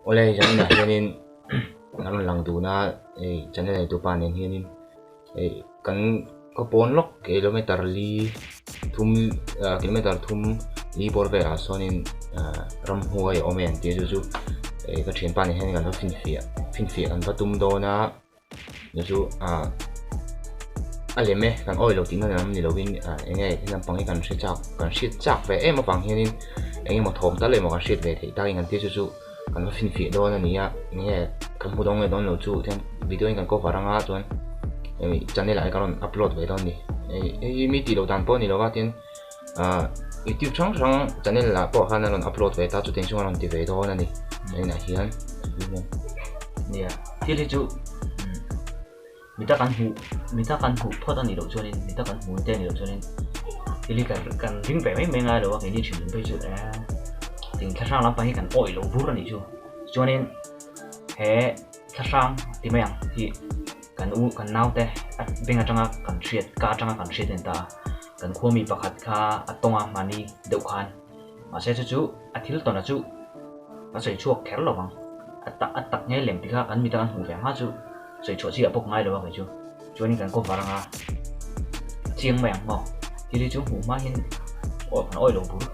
Awle zaninah hianin kan rawn lang dun a hei channel nei tupa nen hianin hei kan khaw pawn lawk kilometer li thum ah kilometer thum li bawr velah sawnin ah ramhuai a awm e an tia chu chu hei ka thianpa nen hian kan va finfiah finfiah kan va tum dawn a. Chu chu ah a lem e kan awih lo tihna lam ni lovin ah eng nge thil lampang hi kan hre chak kan hriat chak ve em avang hianin eng emaw thawm tal emaw kan hriat ve theih takin kan tia chu chu kan va finfiah dawn a ni a eng nge kan hmu dawn nge dawn lo chu tihian video in kan cover anga chuan hei channel ah hian kan rawn upload ve dawn a ni hei hei mi tih loh dan pawh a ni lo va tin ah youtube hrang hrang channel ah pawh khan a rawn upload ve ta chutiang chu a rawn ti ve dawn a ni tunah hian. Nia thil hi chu mita kan hmuh mita kan hmuh phawt a nih loh chuanin mita kan hmuh te a nih loh chuanin thil hi kan kan ring ve mai mai ngai lo a keini thin phei chu eh ting thlahrang lampang hi kan awih loh bur a nih chu chuanin he thlahrang ti mai ang hi kan u kan naute a beng atanga kan hriat ka atanga kan hriat a ni ta a kan khua mi pakhat kha a tawng a mahni deuh khan mahse chu chu a thil tawn a chu a sawi chhuak kher lo vang a tak a tak nge lem tih kha kan mita kan hmuh ve hma chu sawi chhuah chi ah bawk ngai lo a kei chu chuanin kan cover anga a chiang mai ang maw thil hi chu hmuh hma hian aw kan awih lo bur.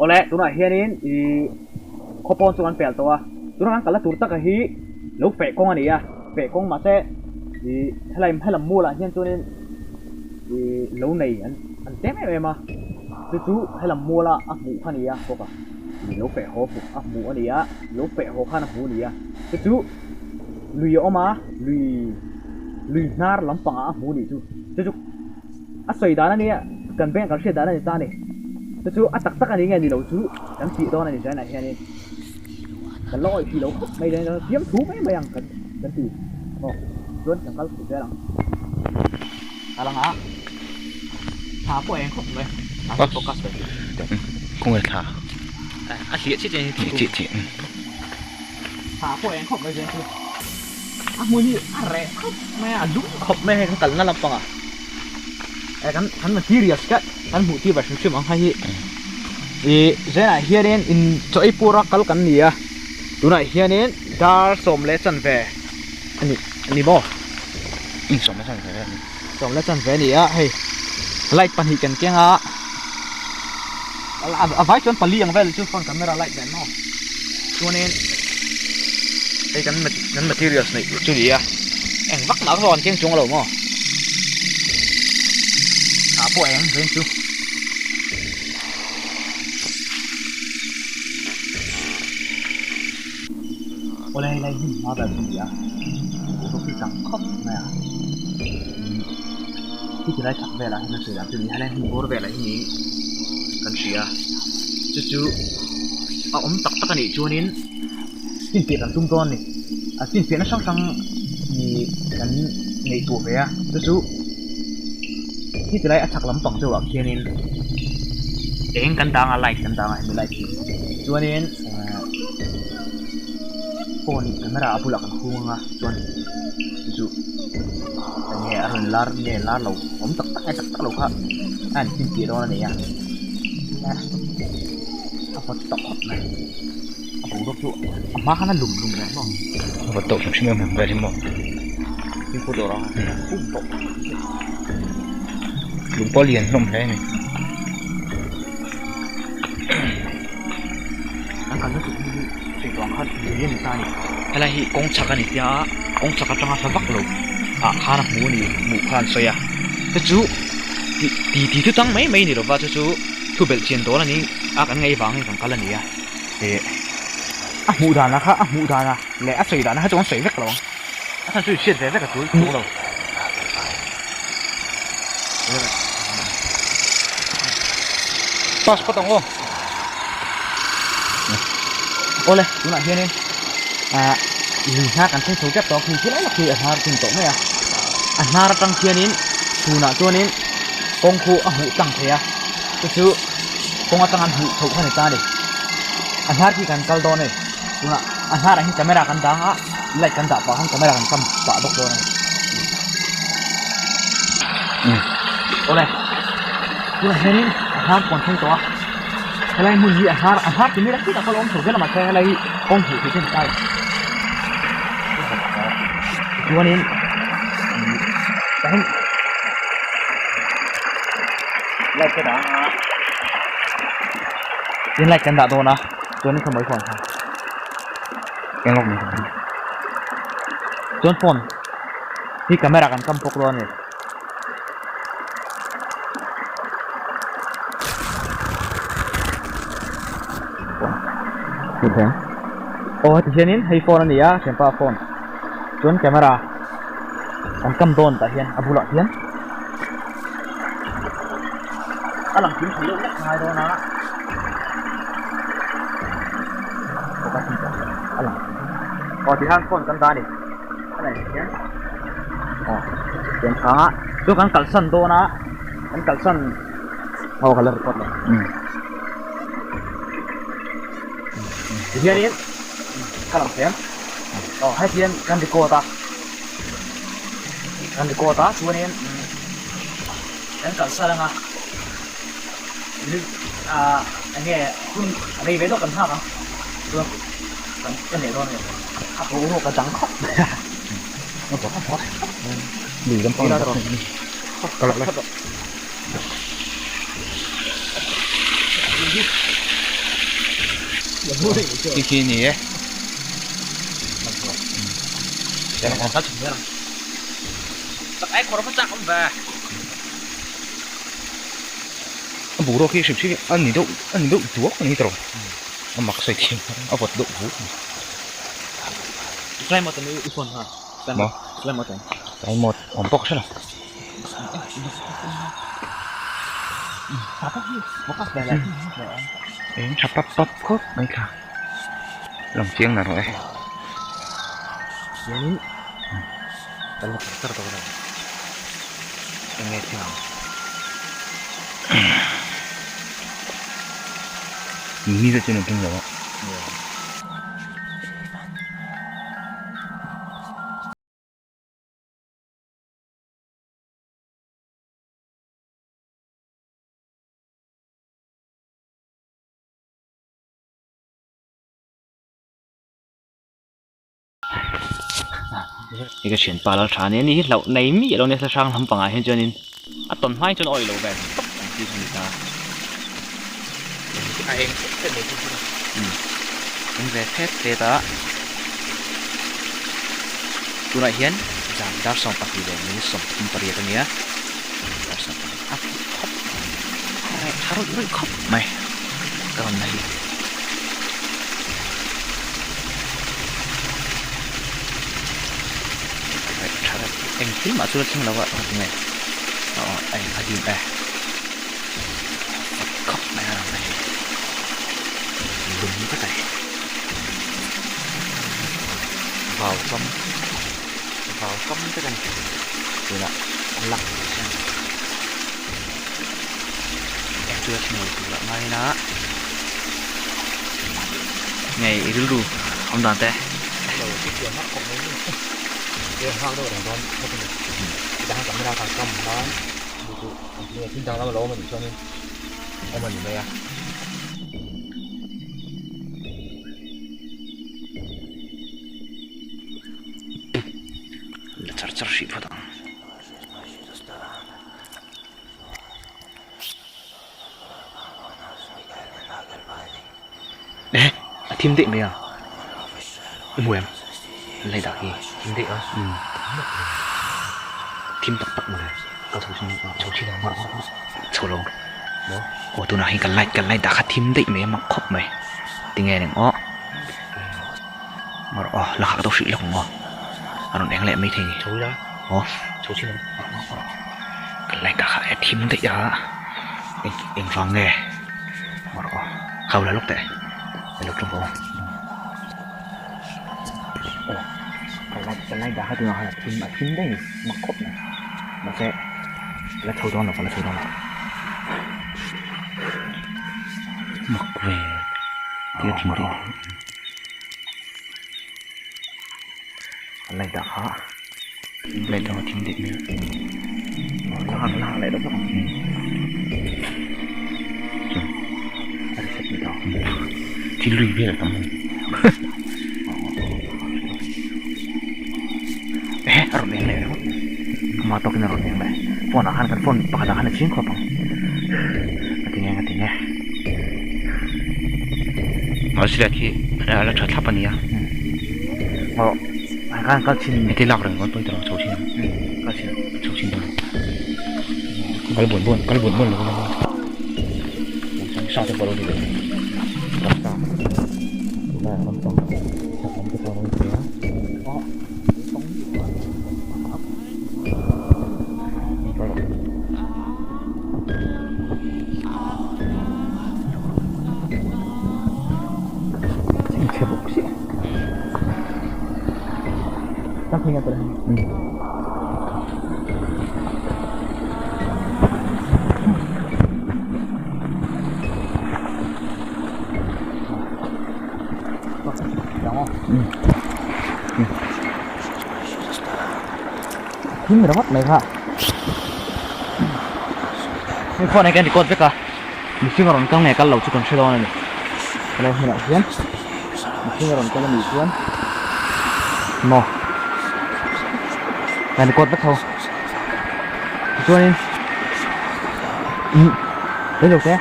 Awle tunah hianin ih khaw pawn chu kan pel tawh a tunah kan kalna tur taka hi lo feh kawng a ni a feh kawng mahse ih helai helam mualah hian chuanin ih lo nei an an tlem em em a chu chu helam muala a hmuh kha a ni a bawk a ih lo feh haw a hmuh a ni a lo feh haw khan a hmu a ni a chu chu lui a awm a lui lui hnar lampangah a hmu a nih chu chu chu. A sawi dan a nia, kan bank kan hriat dan a ni ta a ni. Chu chu a tak tak a ni nge ni lo chu kan tih dawn a ni China hianin kan la awih thei lo khawp mai dawn a, fiam thu mai mai ang kan kan ti maw chuan kan kal thei zel ang. Kal anga thla pawh eng khawp mai a focus ve Kawng e thla a hliah chiah chiah chiah chiah chiah thla pawh eng khawp mai zen chu. A hmun hi a reh khawp mai a, a dum khawp mai a hei kan kalna lampangah eh kan kan materials kha kan hmuh tir ve hrim hrim ang hei hi ih zenah hianin in chaw ei pura kal kan ni a tunah hianin dar sawm leh chanve a ni a ni maw sawm leh chanve a ni sawm leh chanve a ni a hei light pahnih kan keng a a vai chuan pali ang vel chu phone camera light nen maw chuanin hei kan kan materials neih tur chu ni a eng vak mah kha an keng chuang lo maw ah pawh eng veng chu awle hei lai hmun hma vel chu ni a boruak hi tam khawp mai a khi ti lai chhak velah hian a sawi dan chu ni helai hmun bawr velah hi niin kan hria chu chu a awm tak tak a nih chuanin finfiah kan tum dawn a ni a finfiahna hrang hrang ih kan ngaihtuah ve a chu chu khi ti lai a chhak lampang deuhah khianin eng kan dang a light kan dang a hemi light hi chuanin ehh phone camera a bulah kan hung anga chuan chu chu eng nge a rawn lar nge lar lo awm tak tak nge tak tak lo kha a han finfiah dawn a ni a a vawt tawh khawp mai a boruak chu a hma khan a lum lum reng maw a vawt tawh hrim hrim em em vel hi maw fimkhur tawh rawh a pum tawh lung pawh a lian hlawm hle a ni. An kalna tur hi sawi tawh ang khan lui a ni ta a ni helai hi kawng chhak a ni tia kawng chhak atanga hla vak lo ah khan a hmu a ni hmuh kha an sawi a chu chu ti ti ti chu tang mai mai a ni lova chu chu thu belh chian dawn a ni a kan ngaih vangin kan kal a ni a ih a hmuh dan ah kha a hmuh dan ah leh a sawi dan ah kha chuan an sawi vek lo ang a chhan chu i hriat ve vek a tul tul lo. Pass phawt ang aw. Awle tunah hianin ah lui hnar kan thleng chho tep tawh a khi lai lawk khi a hnar thung tawh mai a a hnar atang khianin chhunah chuanin kawng khu a hmuh tlang thei a chu chu kawng atang an hmuh chhoh kha ni ta a ni a hnar khi kan kal dawn a ni tunah a hnarah hian camera kan dang a light kan dah pah khan camera kan kam pah bawk dawn a ni awle tunah hianin a hnar pawh an thleng tawh a. Helai hmun hi a hnar a hnar timi la khitah khaw lo awm chho zel a mahse helai hi kawng hmuh theih chu a ni ta a ni. Tichuanin tah hian light ka dah ang a tin light kan dah dawn a chuanin khaw mai phone kha eng lawk mai phone chuan phone hi camera kan kam bawk dawn a ni. Aw heti hianin hei phone a ni a thianpa phone chuan camera kan kam dawn tah hian a bulah hian a lang kim thei deuh vek ngai dawn a a lang aw tihian phone kan dah a ni. A leh hian aw pian chhang a chuan kan kalsan dawn a kan kalsan aw ka la record lo tihianin ka lang thei ang aw heti hian kan record a kan record a chuanin kan kalsan anga ah enge hun rei ve deuh kan nghak ang chuan kan ka leh dawn a ni. A boruak a dang khawp mai a. Lui lam pang ka la la. Khi khi ni e. A boruak hi hrim hrim a ni deuh a ni deuh duak a ni tawh. A mak sawi thiam a vawt deuh vut a ni. Fly mode an i phone kha. Maw? Fly mode an. Fly mode awm pawh ka hre lo. Eng tha pap pap khawp mai kha. Lang chiang na rawh e. Hianin kan la char char dawn a ni. Eng nge thil ang? Mi te chuan an tum lo a. Hei ka thianpa lal tha ania ni hi hlauh nei miah lo nia thla hrang lampangah hian chuanin a tawn hmai chuan awih lo ve tawp ang chi chu a ni ta. A eng phet phet mai chu chu eng ve phet phet a tunah hian zan dar 12 leh minute 38 a nia dar 12 a khawp reh tha rawih rawih khawp mai ka rawn la hi. Reh tha reuh eng thil mah chu la thleng lo a ka ti nge aw a eng a dim e. Khawp mai a rawn hei lung vek a ni vau kam vau kam vek a ni tunah a lang hian eng chu a thleng lo tur ah ngaiin a ngei rilru awm dan te. Nge thil dang lam a lo awm a nih chuanin awm a ni mai a. La char char hrih phawt ang. Eh a thim daih mai a i hmu em lei dah khi thim daih a thim tak tak mawle ka chho chin chho chin ang chho lo aw tunah hian ka light ka light dah kha thim daih mai a mak khawp mai tinge eng aw mar aw la khak deuh hrih lawk ang aw a rawn eng leh mai thei ni chho ila aw chho chin ang ka light dah kha a thim daih a eng eng vang nge mar aw kha la lawk teh alo tlawm aw aw ka light ka light dah kha tunah khan a thim a thim daih a ni mak khawp mai mahse la chho dawn lo ka la chho dawn lo mak ve thil a thim daih a light dah kha light dah a thim daih mai a la hak leh deuh bawk ang a reset. Thil ri vel a tam a ni. Ehe a rawn eng leh ringawt ama tawkin a rawn eng leh phone ah khan kan phone pakhat ah khan a chhing khawp ang a ti nge a ti nge. Mahse light hi a la tha thlap a nia. Aw ah khan kal chhin. Heti lak reng ringawt pawh hi tawrh chho chhin kal chhin chho chhin dawn kal buan buan kal buan buan lo ila sa te pawh a lo ni ve ramsa tunlai ah ramsa chak lam te pawh a lo ni thei a. Thim ringawt mai kha hei phone ah hian record vek a mihring a rawn kal nge kal lo chu kan hre dawn a ni helai hmunah hian mihring a rawn kal a nih chuan maw kan record vek tho tichuanin umm reilo te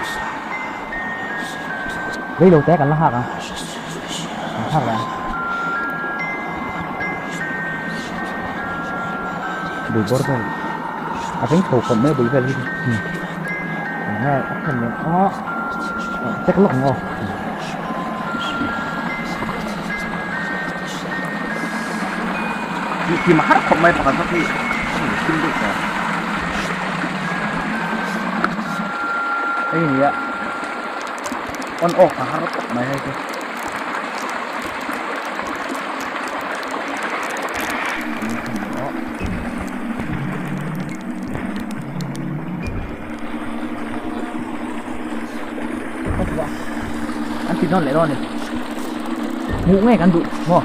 reilo te kan la nghak ang kan nghak leh ang. Bul bawr vel a veng chho khawp mai a bul vel hi chu eng nge a thlen nen aw check lawk ang aw. Tih thim a har khawp mai pakhat zawk hi thim deuh tawh hei nia on off a har khawp mai hei chu. An ti dawn leh dawn a ni hmuh ngei kan duh maw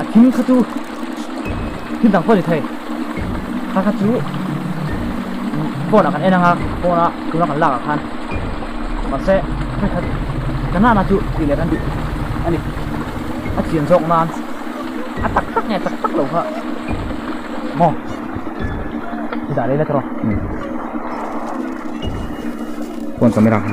a thim kha chu thil dang pawh a ni thei kha kha chu phone ah kan en ang a phone a tuna kan lak ah khan mahse hei kha ka nana chu tih leh kan duh a ni a chian zawk nan a tak tak nge tak tak lo kha maw i dah leh la tawh phone camera kha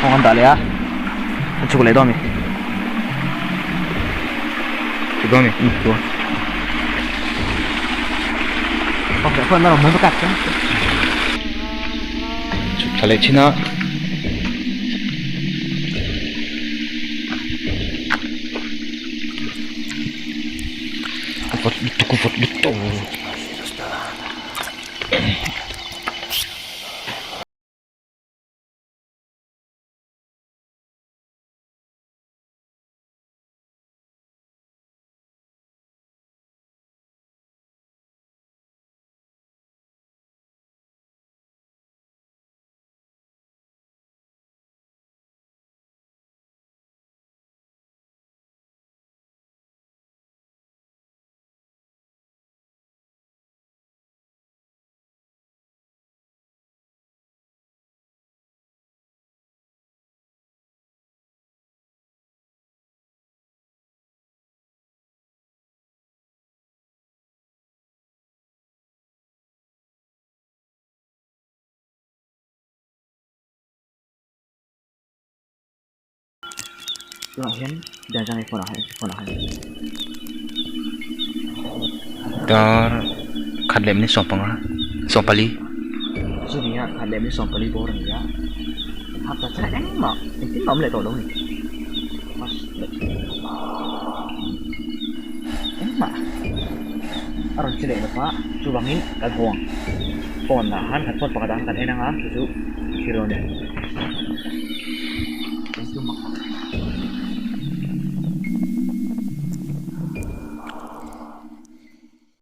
Kawng an dah leh a an chhuk leh dawn a mi chhuk dawn a mi chuan chhuk thla leh chin a. A vawt lutuk a vawt lutuk. Tunah hian darza nge phone ah hian phone ah hian. Dar khat leh minute sawmpanga sawmpali. Chu ni a khat leh minute sawmpali bawr a ni a hap ta chiah engmah engtin mah awm leh tawh lo a ni engmah a rawn che leh lova chuvangin kan haw ang phone ah khan kan phone pakhat ah khan kan en ang a chu chu thil a ni.